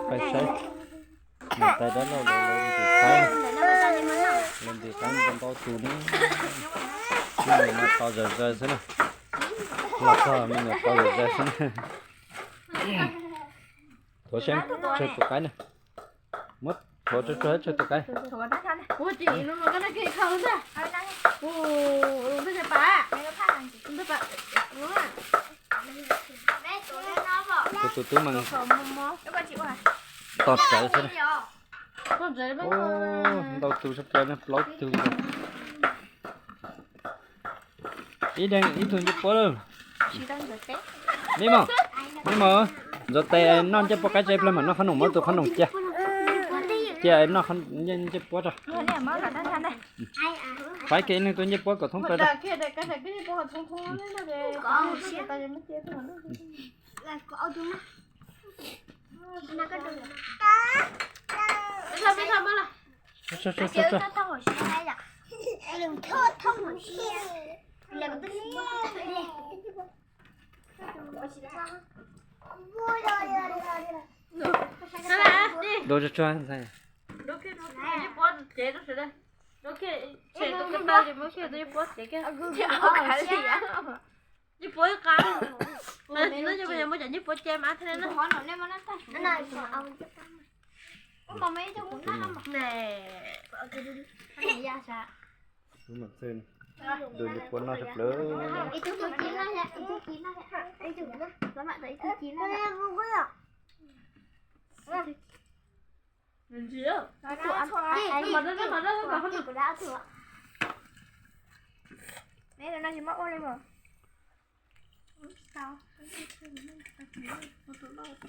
Pais saib niam tais dab laug lawv ntim qaib, lawv ntim qaib ntau tus ne. Me nyuam no tau zom zaws xwb na. Los txog me nyuam tau zom zaws xwb na. Thuav seb tsawg tus qaib na. Muab thuav tsuag tsuag tsawg tus qaib. Kuv tus tub mas tos rawv xwb na. Ntau tus sab plaws na, plaub tug. Ib deeg ib tug ncej puab lawm. Me mos, me mos, ntxuav tes noj ncej puab qaib tso ib pliag mam noj qhob noom, muab tus qhob noom cia. Cia noj ncej puab tso. Faib kiag ib leeg tus ncej puab kom thoob plaws tso. Dua tsuag tsuag ntxhais. Ncej puab qa, ncej puab qa, muab cov ncej puab cem mas thiaj li. Tub mam txwj, dua ncej puab noj sab plaws.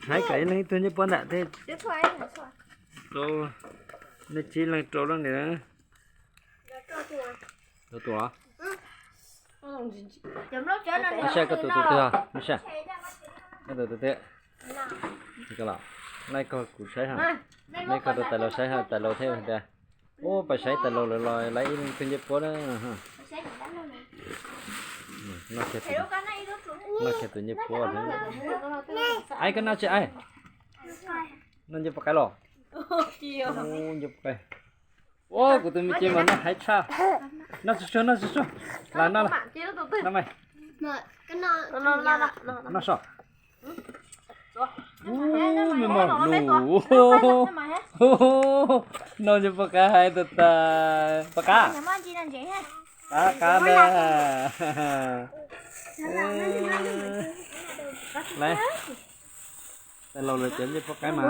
Hais kom ib leeg ib tug ncej puab ntawm tej. Rau, nej tsib leeg rau leej ntawd. Rau tus los? Ib sij koj tus tus twg, ib sij. Koj tus tus twg? Koj los, laij koj kuv saib hos. Laij koj rau tais laus saib hos, tais laus thiaj tias, ub, pais saib tais laus lawv los lawv ib leeg ib tug ncej puab na. Noj kiag tus ncej puab. Aib, koj noj tsi aib? Noj ncej puab qaib los? Ncej puab qaib. Ua kuv tus me cev mas noj heev tshaj. Noj tsuag tsuag, noj tsuag tsuag. Los noj los. Noj mas. Noj so. Ub, me mos lus. Noj ncej puab qaib heev tas tas. Puab qab? Qab qab ntag. Lawv, tais laus lawv cov ncej puab qaib mas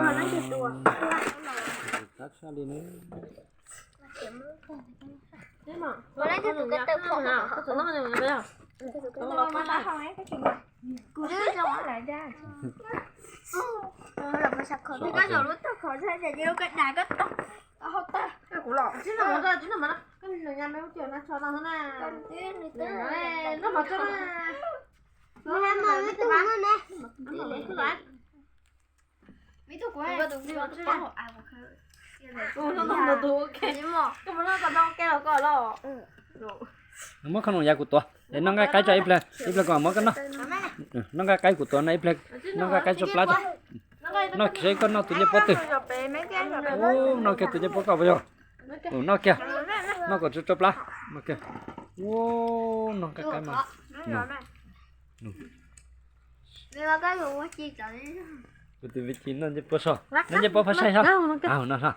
tab tshaj li ne. Muab qhob noom yav kuv tuav es noj nqaij qaib tso ib pliag, ib pliag kuv mam muab koj noj. Noj nqaij qaib kuv tuav no ib pliag, noj nqaij qaib tso plab tso. Noj kiag seb koj noj tus ncej puab twg. Ub, noj kiag tus ncej puab koj puas yog? Ub, noj kiag, noj kom tso tso plab. Ub, noj nqaij qaib mas. Kuv tus me ci noj ncej puab so, noj ncej puab phab saib so. Noj so.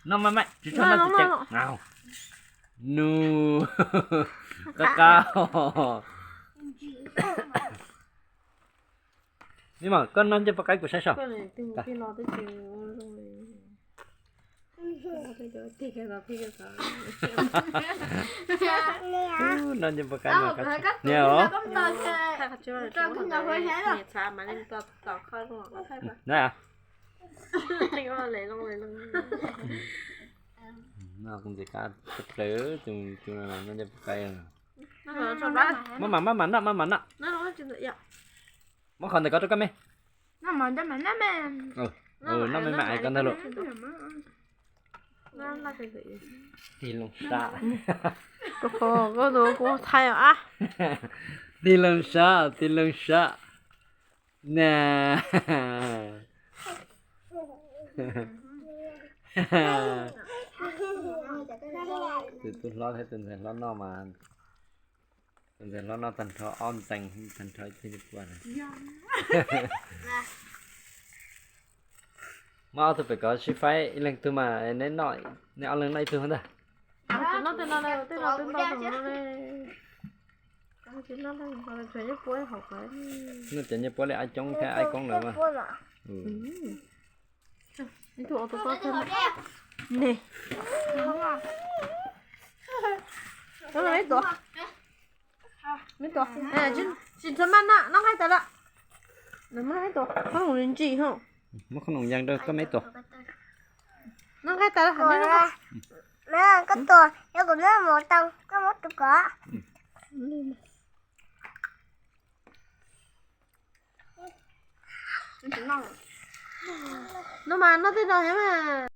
Noj maj maj, tsis tshua noj tsis ceev. Nws qab qab. Ni mas koj noj ncej puab qaib kuv saib so. Noj ncej puab qaib mas niam os. Noj, noj ntxim qab tshaj plaws, tus tus no noj ncej puab qaib. Maj mam maj mam noj, maj mam noj. Muab qhov ntawm ko rau koj me. Noj me me es ko ntag lauj. Tig loo sab. Koj tus kuv thaij os. Tig loo sab, tig loo sab. Na, tus tub hlob thiab tus ntxhais hlob noj mas, tus ntxhais hlob noj tag nrho ob ntxees, tag nrho ib tug li pua na. Muab ob tug pem kov sib faib ib leeg tug mas, neb ob leeg noj ib tug ntag. Noj cov nyiaj puab li Ab Coob thiab Ab Koob lawm mas. Tsis txhob maj no, noj nqaij tas lawm. Muab khoom ntsis, muab khoom yees rau koj meb tuam. Noj nqaij tas lawm. Koj tuam, yog kuv noj mus tau, koj muab tus kov. No mas noj tej no thiab mas.